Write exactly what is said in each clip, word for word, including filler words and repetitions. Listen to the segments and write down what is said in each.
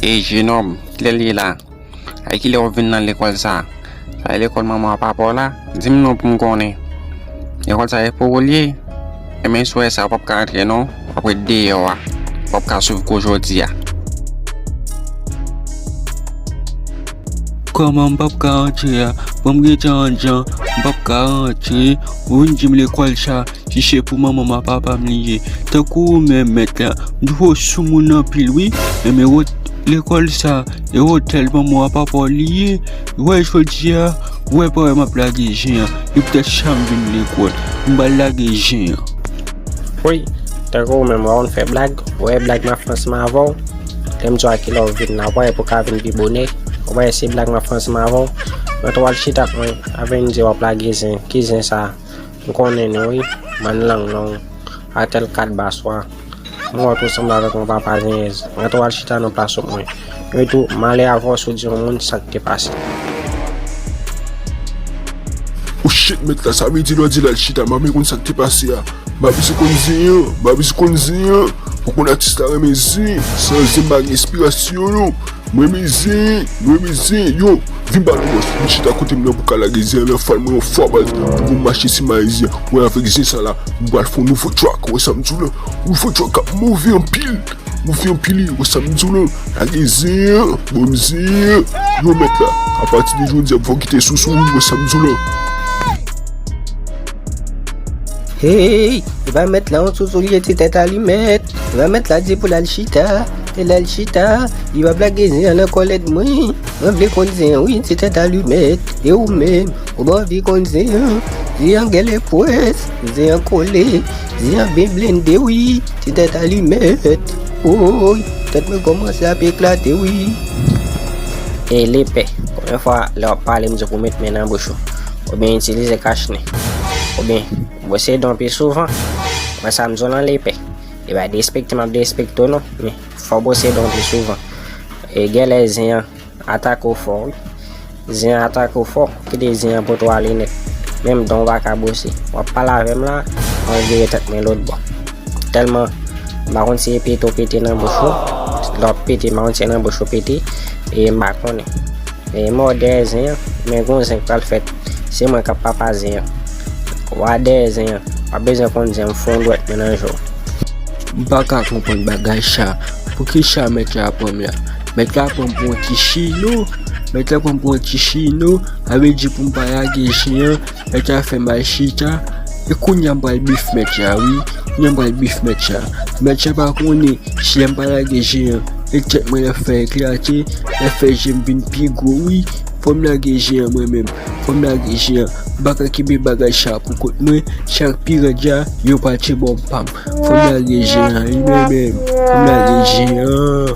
Ey, jenòm, kilè l ye la? Ay, kilè w vin nan lekòl sa? Sa e lekòl manman w ak papa w la? Di m non pou m konnen. Lekòl sa e pou ou l ye? Enben, si w wè sa, w p ap ka antre non. W ap ret deyò a. W p ap ka swiv kou jodi a. Kòman m p ap ka antre a? Bon, m gentan anndan, m p ap ka antre. Ou vin di m lekòl sa, si se pou manman m ak papa m li ye. Tankou ou menm, mèt la, m twò sou moun anpil, wi. Enben, wòt lekòl sa, e wòt tèlman mwen papa w li ye. Wè, jodi a, wè, pa wè m ap lage zen an. E poutèt sa m vin lekòl. M pral lage zen an. Wi, tankou ou menm, wè, w konn fè blag. Wè, blag m ap fè ansanm avè w. Lè m di w a kilè w vin la, wè, pou w ka vin pi bonè. Wè, se blag m ap fè ansanm avè w. Mwen tou al chita ak mwen. Avè m di w ap lage zen. Ki zen sa? M konnen nou wi, bann lang long, atèl kat baswa. M wè w tou sanble avèk yon papa zenyèz. Antre w al chita nan plas mwen. Epi tou, m ale avè w si w di yon moun sa k te pase. O shit, mèt la, sa vle di lè w di l al chita, m pa vle konn sa k te pase a. M pa bezwen konn zen an, m pa bezwen konn zen an. Ou konn atis la renmen zen, san zen m pa gen enspirasyon non. Mwen renmen zen, mwen renmen zen. Yo, vin ba nou bòs, vin chita kote m nan pou ka lage zen an nan fal mwen yon fwa baz, pou m mache simaye zen. Mwen avèk zen sa la, m pral fè yon nouvo track, ou wè sa m di w lan? Nouvo track ap move anpil, move anpil, ou wè sa m di w lan? Lage zen, bon zen. Yo mèt la, apati de jodi a, fò w kite sousou, ou wè sa m di w lan? Hey, e pa mèt la yon sousou li ye ti tèt alimèt. E pa mèt la di pou l al chita, e l al chita, li p ap lage zen an nan kòlèt mwen. Mwen vle konn zen an wi, ti tèt alimèt. E ou menm, ou pa anvi konn zen an? Zen an gèlè pwès, zen an kole, zen an byen blende wi, ti tèt alimèt. Woy, tèt mwen kòmanse ap eklate wi. E lepè, konbyen fwa lè w ap pale m di w pou w met men nan bouch ou? Oubyen itilize kach nen? Oubyen bwose dan w pi souvan? Mwen sa m di w lan lepè. E pa derespekte m ap derespekte w non, men fò w bwose dan w pi souvan. E gèlè zen an atake w fò wi. Zen an atake w fò, kite zen an pote w ale nèt. Menm dan w pa ka bwose. W ap pale avè m la, mwen vire tèt mwen lòt bò. Tèlman m pa konn si e pete w pete nan bouch ou. Lè w ap pete, m pa konn si e nan bouch ou pete. E m pa konnen. E mò dèyè zen an, men gon zen k pral fèt. Se mwen k ap papa zen an. Wa dèyè zen an, pa bezwen konn zen an, m fè yon dwèt mwen nan je w. M pa ka konprann bagay sa. Poukisa mèt la pran m la? Mèt la pran m pou yon ti chino. Mèt la pran m pou yon ti chino. Sa vle di pou m pa lage zen an, mèt la fè m al chita. E kounye a m pral bif mèt la wi. Kounye a m pral bif mèt la. Mèt la pa konnen si lè m pa lage zen an, e tèt mwen l ap fè eklate, l ap fè je m vin pi gwo wi. Fò m lage zen an mwen menm. Fò m lage zen an. M pa ka kenbe bagay sa pou kont mwen. Sa k pi rèd la, yo pral tchebe m pa m. Fò m lage zen an wi mwen menm. Fò m lage zen an.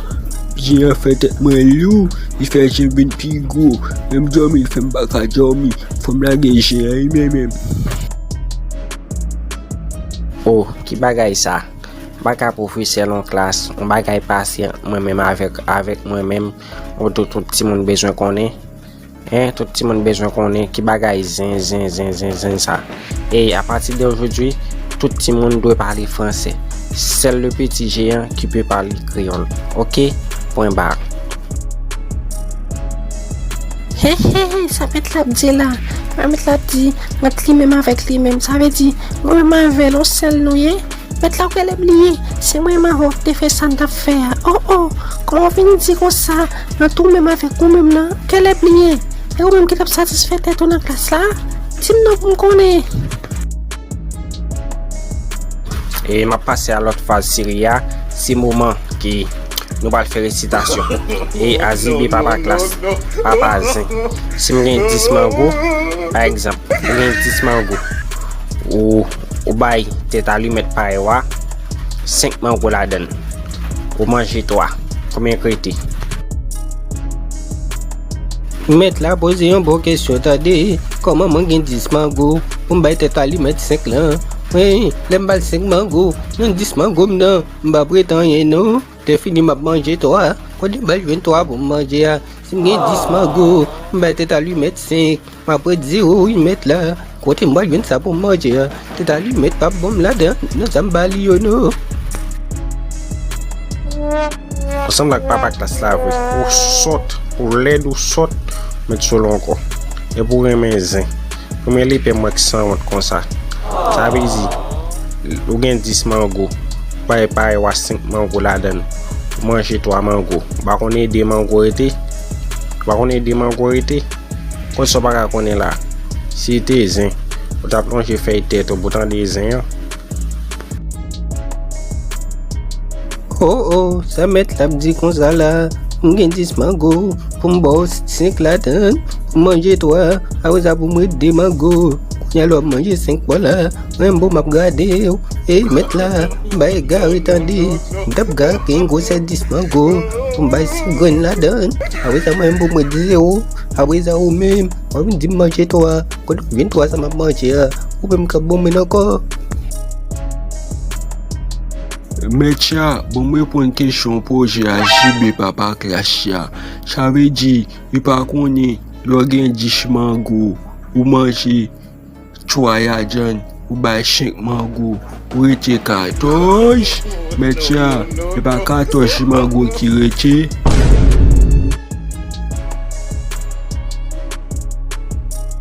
Zen an fè tèt mwen lou. Li fè je m vin pi gwo. Menm dòmi, li fè m pa ka dòmi. Fò m lage zen an wi mwen menm. Oh, ki bagay sa? M pa ka pwofesè lan klas, yon bagay pase ant mwen menm avèk, avèk mwen menm. Ou tout, tout timoun bezwen konnen. Hein, tout timoun bezwen konnen ki bagay zen, zen, zen, zen, zen sa. E apati de ojodwi, tout timoun dwe pale fransè. Seul le petit géant qui peut parler créole. Ok? Pwen bar. Hey, hey, hey, sa mèt la ap di la? Sa mèt la ap di, ant li menm avèk li menm. Sa vle di, mwen menm avè l, yon sèl nou ye? Mèt la, ou genlè bliye, se mwen menm avè w te fè sa n t ap fè a. Oh, oh, kòman w vin di konsa? Ant ou menm avèk ou menm nan, genlè bliye. E ou menm ki t ap satisfè tèt ou nan klas la? Di m non pou m konnen. E m ap pase a lòt faz seri a, se moman ki nou pral fè resitasyon. E azibi papa klas, papa zen. Si m gen dis mango, pa egzanp, m gen dis mango. Ou, ou bay tèt alimèt parèy w a senk mango ladann. Ou manje twa. Konbyen k rete? Mèt la poze yon bon kesyon, tande. Kòman mwen gen dis mango pou m bay tèt alimèt senk lan? Wi, lè m ba l senk mango, nan dis mango m nan, m p ap ret anyen non. Lè fini m ap manje twa. Kote m pral jwenn twa pou m manje a? Si m gen dis mango, m bay tèt alimèt senk. M ap ret zewo wi mèt la. Kote m pral jwenn sa pou m manje a? Tèt alimèt p ap ban m ladan nan sa m ba li yo non. Ou sanble ak papa klas la vre. Ou sòt, ou lèd, ou sòt, met sou l ankò. Epi w renmen zen. Premye lipè m wè k sanwont konsa. Sa vle di, ou gen dis mango. Bay pare w a senk mango ladan l. Ou manje twa mango. Ou pa konnen de mango rete? Ou pa konnen de mango rete? Konn sa w pa ka konnen la. Si te zen, ou t ap lonje fèy tèt ou pou tande zen an. Oh, oh, sa mèt la ap di konsa la? M gen dis mango, pou m ba w senk ladan l, pou m manje twa, apre sa pou m ret de mango. Kounye a lè w ap manje senk pa w la, mwen m bon m ap gade w. Ey, mèt la, m pa egare tande. M t ap gade gen gwosè dis mango, pou m bay senk grenn ladan l. Apre sa mwen m bon m ret zewo. Apre sa ou menm, w ap vin di m manje twa. Kote w jwenn twa sa m ap manje a? Ou menm k ap bon mwen ankò. Mèt Cha, bon m reponn kesyon pwoje a J B papa klas Cha. Sa vle di, li pa konnen lè w gen dis mango, ou manje twa ladan l, ou bay senk mango, ou rete katòz. Mèt Cha, e pa katòz mango ki rete,